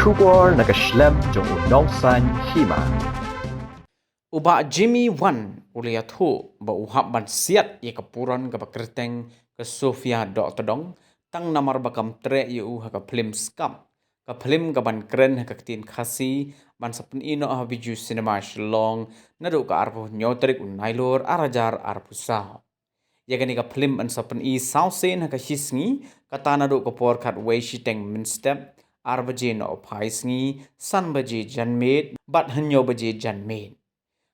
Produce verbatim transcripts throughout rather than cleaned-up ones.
Khubor na ka shlem jong u Nongsaiñ Hima. U Bah Jimmy Wan u la ïathuh ba u hap ban siat ïa ka puron kaba kyrteng ka Sofia Dohtdong, tang namar ba kam treh ïa u ha ka phlim Skap, ka phlim kaban kren ha ka ktien Khasi, ban sa pyni noh ha Bijou Cinema Shillong naduh ka arphew hynñiew tarik u Nailur ar hajar arphew saw. Ïa kane ka phlim yn sa pyni saw sien ha ka shi sngi, kata naduh ka por khatwei shiteng mynstep, ar baje nohphai sngi, san baje janmiet bad hynñiew baje janmiet.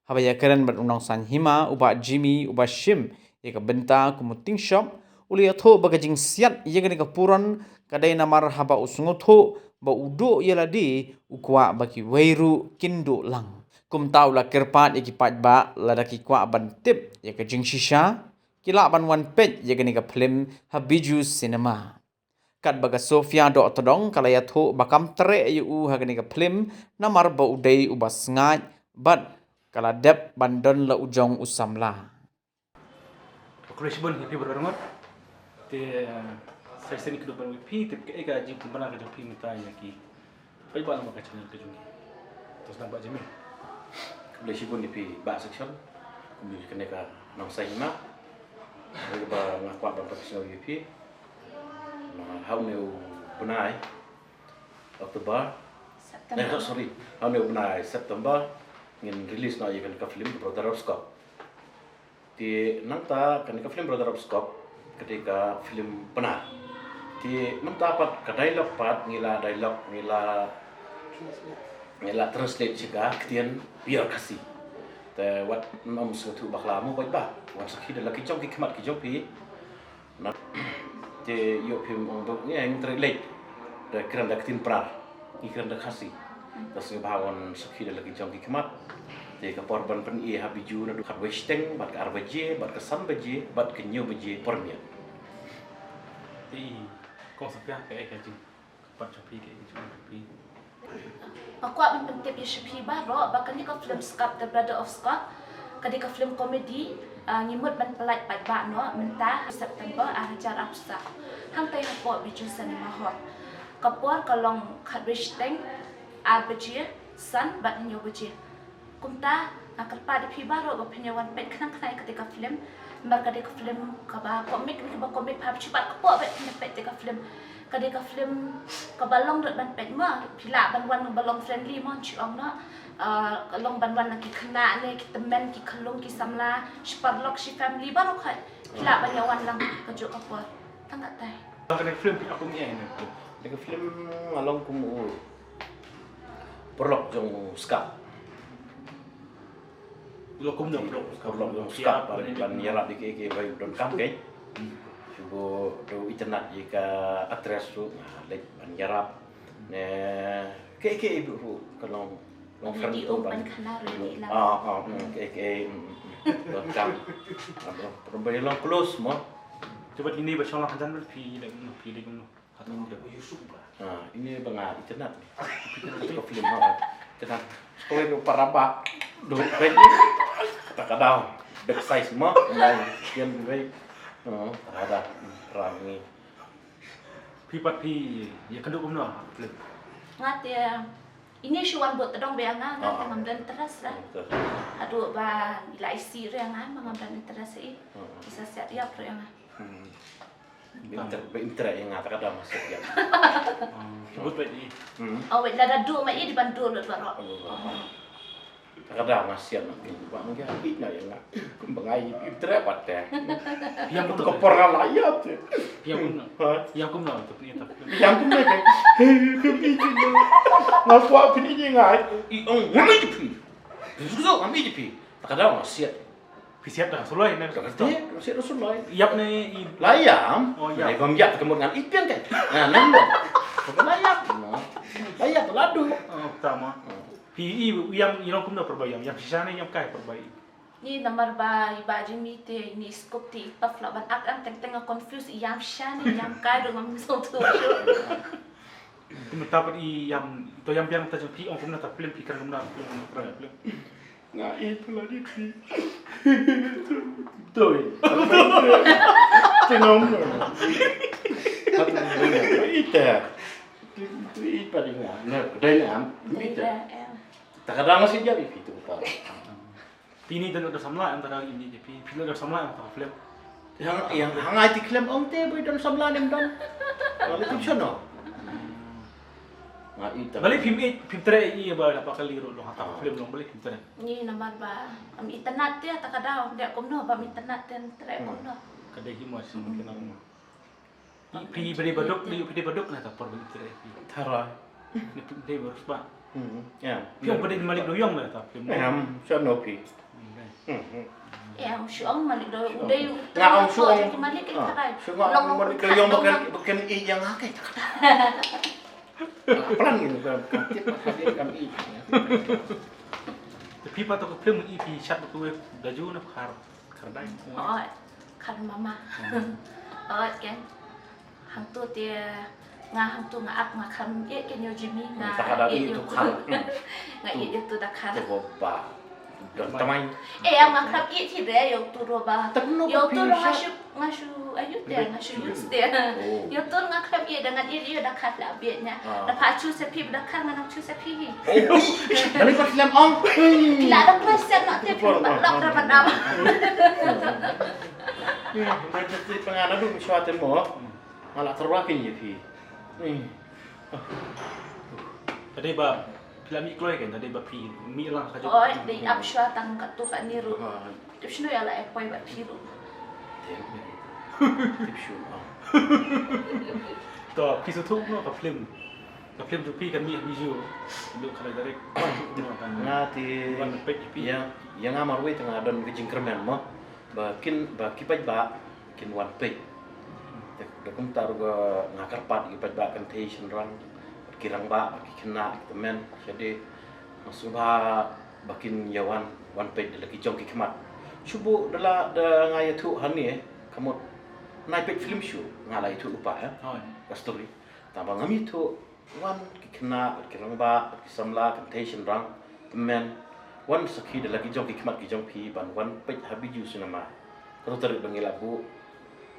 Haba ïakren bad u Nongsaiñ Hima, u Bah Jimmy, uba shim ïa ka bynta kum u Tingshop, u la ïathuh ba ka jingsiat ïa kane ka puron ka dei namar haba u sngewthuh ba u duh ïa lade, u kwah ba kiwei ruh kin duh lang. Kumta u la kyrpad ïa ki paidbah, lada ki kwah ban tip ïa ka jingshisha, ki lah ban wan peit ïa kane ka phlim ha Bijou Cinema. Katba ka Sofia Dohtdong ka la ïathuh ba kam treh ïa u ha kane ka phlim namar ba u dei uba sngaid bad ka la dep ban don la u jong u samla. Khublei shibun ïa phi baroh arngut. Te, eh, sa shisien khublei ban ïa phi, te kaei ka jingpynbna ka jong phi mynta ïa ki paidbah lyngba ka channel ka jong ngi. To sdang Bah Jimmy. Khublei shibun ïa phi Bah Section. Kumjuh kane ka Nongsaiñ Hima. Kaba nga kwah ban pynsngew ïa phi. Na ha une u bnai October. September. Eh, sorry. Ha une u bnai September ngin release noh ïa kane ka film Brother of Scott. Te nangta kane ka film Brother of Scott ka dei ka film Pnar. Te mynta pat ka dialogue pat ngi la dialogue, ngi la, ngi la translate sha ka ktien pure Khasi. Te wat nym sngewthuh bakla mo, paidbah, wan sakhi da la ki jong ki khmat ki jong phi. Na, te ïoh phim ong dok ngi eng trei leit. Da kren da ktien Pnar. Ngi kren da Khasi. Te sngewbha wan sakhi da la ki jong ki khmat. Te ka por ban pyni ha Bijou naduh khatwei shiteng bad ka ar baje bad ka san baje bad ka hynñiew baje por miet. Te i kong Sofia, kaei ka jing pat jong phi, kaei ka jing pat jong phi? Nga kwah ban pyntip ïa sha phi baroh ba kane ka film Skap, The Brother of Scott, ka dei ka film comedy, ah, ngi mut ban pyllait paidbah noh mynta September ar hajar arphew saw. Hangtei hapoh Bijou Cinema Hall. Ka por ka long khatwei shiteng, ar baje, san bad hynñiew baje. Kumta nga kyrpad ïa phi baroh ba phin ïa wan peit khnang khnang ïa kata ka film. Namar ka dei ka film kaba comic, kaba comic, pha phi pat ka por ba phin ïa peit kata ka film. Ka dei ka film kaba long dot ban peit mo, phi lah ban wan ba long friendly mo, ngi ong noh. Ah, ka long ban wan na ki khynnah ne ki tymmen, ki khyllung, ki samla, shi paralok, shi family baroh khoit. Phi lah ban ïa wan lang kajuh ka por. Tang katai. Ka dei ka film phi ap kum ïa ne. Dei ka film nga long kum u paralok jong u Skap. Lo kum dong paralok jong u Skap ban, ban ïarap ïa kiei kiei ba u donkam kein. Shu ba u itynnad ïa ka actress ruh, nga leit ban ïarap. Ne kiei kiei ruh ka long, long friend ruh ban. Ah, ah, mm, kiei kiei, mm, mm, mm. Donkam. Ba long close mo. Cuba ini ba shong lang hajan phi dei, phi dei. Hato nga dei u Yusuf ba. Ah, ini ba nga itynnad. Ka film ha. Itynnad. Sekali rupa rabak. Duk baik. Kata ka dau. Dek size ma. Yang baik. Oh, ada. Rang ni. Phi pat phi ïa kynduh kumno? Nga te ini shu wan bud tdong ba ïa nga, nga te ngam don interest lah. Haduh ba ila isi ruh ïa nga, ba ngam don interest i. Isa siat ïap ruh ïa nga. Ba inter, ba inter ïa nga, ta ka dang masuk ïa. Kibut bad i. Oh, wait, lada duh ma i di ban duh lut baroh. Ta ka dang masuk ïa nga, ba nga ïa nga. Kumba nga i inter pat te. Yang tu ka por nga la ïa te. Yang kumno? Yang kumno tu ni ta. Yang kumno te. Phi ni nga. Nga kwah phi ni nga. I ong ngam i phi. Susu ngam i phi. Ta ka dang masuk. Phi siat da ka suloi ne? Ka siat, ka siat da suloi. Ïap ne i. La ïam. Oh, ïap. Ne bam ïap ka mut ngan i pian kai. Na, na, na. Ka la ïap. Na. La ïap la du. Oh, tama. Phi i ïam i long kumno pyrba ïam? Ïam shisha ne ïam kai pyrba i? Ni namar ba i Bah Jimmy te ni scoop te i tough lah ban ak ang teng teng nga confuse i ïam shisha ne ïam kai dong ngam sngewthuh shuh. Te mynta pat i ïam, to ïam biang ta jong phi ong kumno ta film phi kren kumno film kumno kren film. Nga i pula di phi. Doi. Te ngam no. Ite. Tu i pa di nga. Na, dai na am. Dai na am. Ta ka dang si jari pi tu pa. Pini don samla em ta ka ini je pi. Pini don samla em ta film. Yang yang hangai ti klem ong te bui don samla nem don. Kalau tu sono. Nga i ta. Bali phim i phim tre i ba la pakal i ro lo ha ta film long bali phim tre. Ni namar ba am itanat te ta ka daw de kumno ba am itanat te tre kumno. Ka dei hi mo sim ke na mo. Phi phi baduk ni phi baduk na ta por bali tre phi. Tharai. Ni phi dei baru sba. Hmm. Ya. Phi ong phi dei malik doyong na ta film. Em, sono phi. Hmm. Ya, ong shu ong malik doyong. Udai nga ong shu ong malik ke tharai. Shu nga ong malik doyong bukan bukan i yang akai. Plan gitu kan. Tip apa dia kan i. Tapi pa to ko film i phi shat ko da ju na khar khar dai. Oh, khar mama. Oh, kan. Hangtu te nga hangtu nga ap nga kham e ke nyo jimi nga. Ta ka da e i tu khar. Nga e i tu da khar. Tu ba. Don tamai. E ya nga kham e ti de yo tu ro ba. Yo tu ro nga shu nga shu ayu te nga shu use te. Yo tu nga kham e da nga e yo da khar la bi nya. Da pha chu se phi da khar nga nang chu se phi. Bali pa film ong. Kila da pa set ma te phi ba lok da ba da. Ni, mai te pangana du mi shwa te mo. Nga la tyrwa kin ïa phi. Ni. Tadi ba phi la mih kloi kan, tadi ba phi mih lang ka jok. Oi, dei ap shwa tang katto katne ruh. Tip shano ïa la ïa poi bad phi ruh. Tip shano. To, phi sngewthuh noh ka film. Ka film jong phi kan mih ha Miju. Dei ka la direct. Nga te wan peit ïa phi. Ïa, ïa nga marwei te nga don ka jingkyrmen mo. Ba kin, ba ki paidbah kin wan peit. Te da kumta ruh ba nga kyrpad ïa ki paidbah kynthei shynrang, ki rangbah, ki khynnah, ki tymmen, shade. Nga sngewbha ba kin ïa wan, wan peit da la ki jong ki khmat. Shu buh da la da nga ïathuh hangne, ka mut nai peit film shuh, nga la ïathuh lypa, eh. Ka story. Tangba ngam ïathuh Wan ki khynnah, bad ki rangbah, bad ki samla, kynthei shynrang, tymmen. Wan sakhi da la ki jong ki khmat ki jong phi ban wan peit ha Bijou Cinema. Kato tarik ba ngi la buh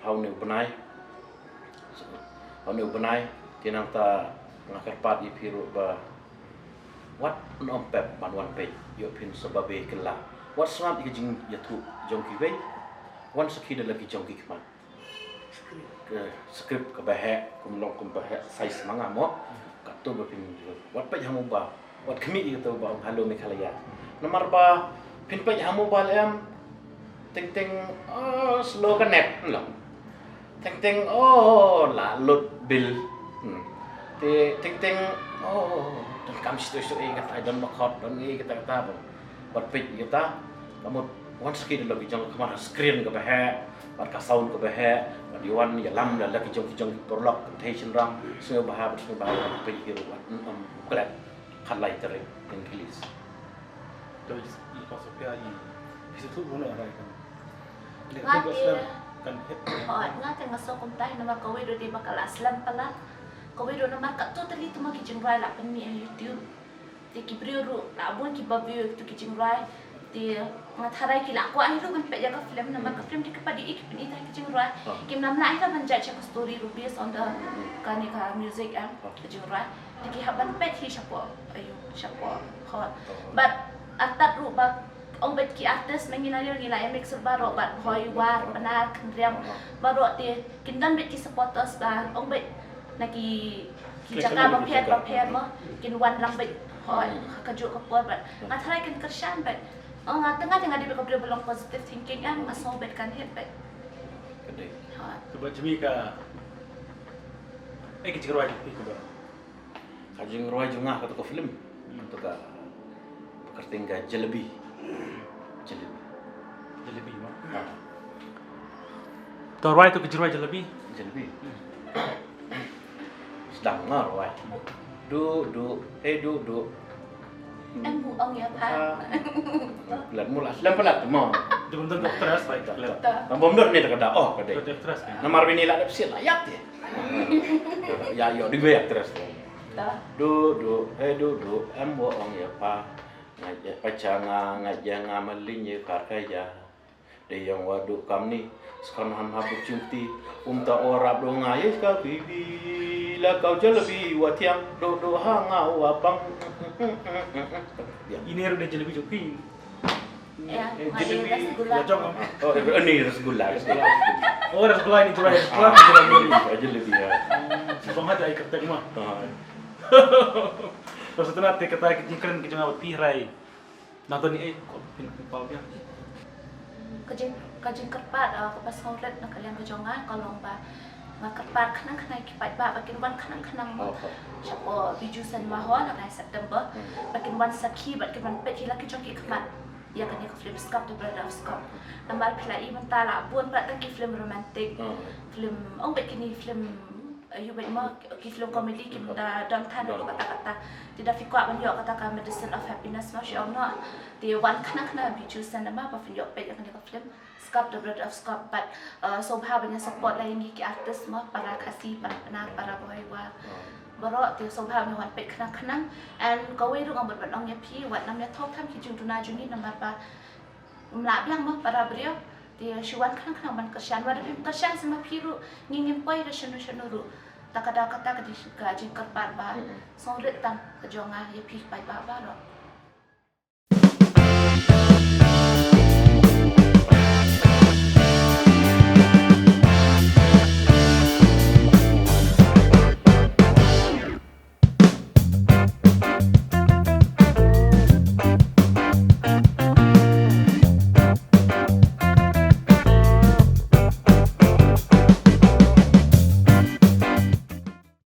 ha une u bnai. Ha une u bnai, te nangta nga kyrpad ïa phi ruh ba wat nym pep ban wan peit, ïoh phin sa babe kylla. Wat sngap ïa ka jingïathuh jong kiwei. Wan sakhi da la ki jong ki khmat. Ka script kaba heh, kum long kum ba heh, size ma nga mo. Kato ba phin wat peit ha mobile. Wat khmih ïa kato ba ong Hello Meghalaya. Namar ba phin peit ha mobile em. Teng teng, oh, slow ka net, long. Teng teng, oh, la lut bill. Hmm. Te teng teng, oh, donkam shisha shisha, eh, kata, don ba khot, don, eh, kata kata ba. Bad peit ïa kata, ka mut wan sakhi da la ki jong ka khmat, screen kaba heh, bad ka sound kaba heh, bad ïa wan ïalam da la ki jong ki jong ki paralok, kynthei shynrang, sngewbha bad sngewbha wan peit hi ruh, wat nym klet, khatlai tarik yn release. To i, i Sophia i, phi sngewthuh kumno rai kan. Nga te, kan hit. Oh, nga te nga sngew kumta namar kawei ruh dei ba ka la slem palat. Kawei ruh namar ka totally tu ma ki jingrwai la pynmih ha YouTube. Te ki briew ruh la bun kiba view ïa kito ki jingrwai. Te nga tharai ki la kwah hi ruh ban peit ïa ka film namar ka film dei kaba dei ki pyni ïa ki jingrwai. Kim lah hi ruh ban judge ïa ka story ruh based on the kane ka music em ka jingrwai. Te ki hap ban peit hi shapoh, ayu, shapoh hall. But artat ruh ba ong bad ki artist ma ngi na liang ngi la ïa mix baroh bad Bhoi, War, Pnar, Khynriam baroh te kin don bad ki supporters ba ong bad na ki ki jaka bapher bapher mo kin wan lang bad hoi ha kajuh ka por bad nga tharai kin kyrshan bad ong nga tang nga tang nga dei bad ka briew ba long positive thinking em nga sngew bad kan hit bad. Ka dei. Ha. Te bad jong me ka, eh, ka jingrwai jong phi ka ba. Ka jingrwai jong nga kato ka film. Kato ka, ka kyrteng ka Jalebi. Jalebi. Jalebi mo. Ha. To rwai to ka jingrwai Jalebi. Jalebi. Sdang nga rwai. Du du, eh du du. Em bu ong ïa pha. Lat mula slem palat mo. Dum dum doktor as bai doktor. Bom dor ni kada oh kada. Doktor as. Namar bini la dep sil la yak te. Ya yo di gue actress tu. Du du, eh du du, em bo ong ïa pha. Ngai je pachanga, ngai je nga malin ye kar kaya. Te ïa nga wa duh kamni, skhan han ha buk chingti, um ta orap do nga ye ka bibi, la kau jalebi wa tiang, do do ha nga wa bang. Ya. Ini ruh da jalebi jong phi. Ya, eh, jalebi rasgulla. Wa jong. Oh, eh, ini rasgulla, rasgulla. Oh, rasgulla ini jalebi, rasgulla, jalebi. Ah, jalebi ya. Hmm, si bang hada ai kata kuma. Ah. Terus tu nanti kata kita kren kita ngawat pihrai. Nangta ni, eh, ko pynpaw biang. Ka jing, ka jingkyrpad, ah, kaba sngewrit na ka liang ka jong nga, ka long ba nga kyrpad khnang khnang ki paidbah ba kin wan khnang khnang mo. Oh, oh. Shapoh Bijou Cinema Hall ha u bnai September. Hmm. Ba kin wan sakhi bad kin wan peit hi la ki jong ki khmat ïa kane ka film Scub, The Brother of Scub. Namar phi la i mynta la bun bad tang ki film romantic. Hmm. Film, ong bad kine film Ïa, wait mo, ki film comedy kim da don than ruh kata kata. Te da phi kwah ban ïoh kata ka Medicine of Happiness mo, shi ong noh. Te wan khnang khnang Bijou Cinema ba phin ïoh peit ïa kane ka film Scub, The Brother of Scub. But, uh, sngewbha ban ïa support la ïa ngi ki artist mo, para Khasi, para Pnar, para Bhoi War. Baroh te sngewbha ban ïa wan peit khnang khnang. And kawei ruh nga bud ban ong ïa phi, wat nym ïa thok tham ki jingduna jong ngi namar ba ym lah biang mo para briew. Te shu wan khnang khnang ban kyrshan, wat da phim kyrshan sa ma phi ruh, ngi ngim poi da shano shano ruh. Ta ka daw kata ka dei ka jingkyrpad ba sngewrit tam ka jong nga ïa phi paidbah baroh.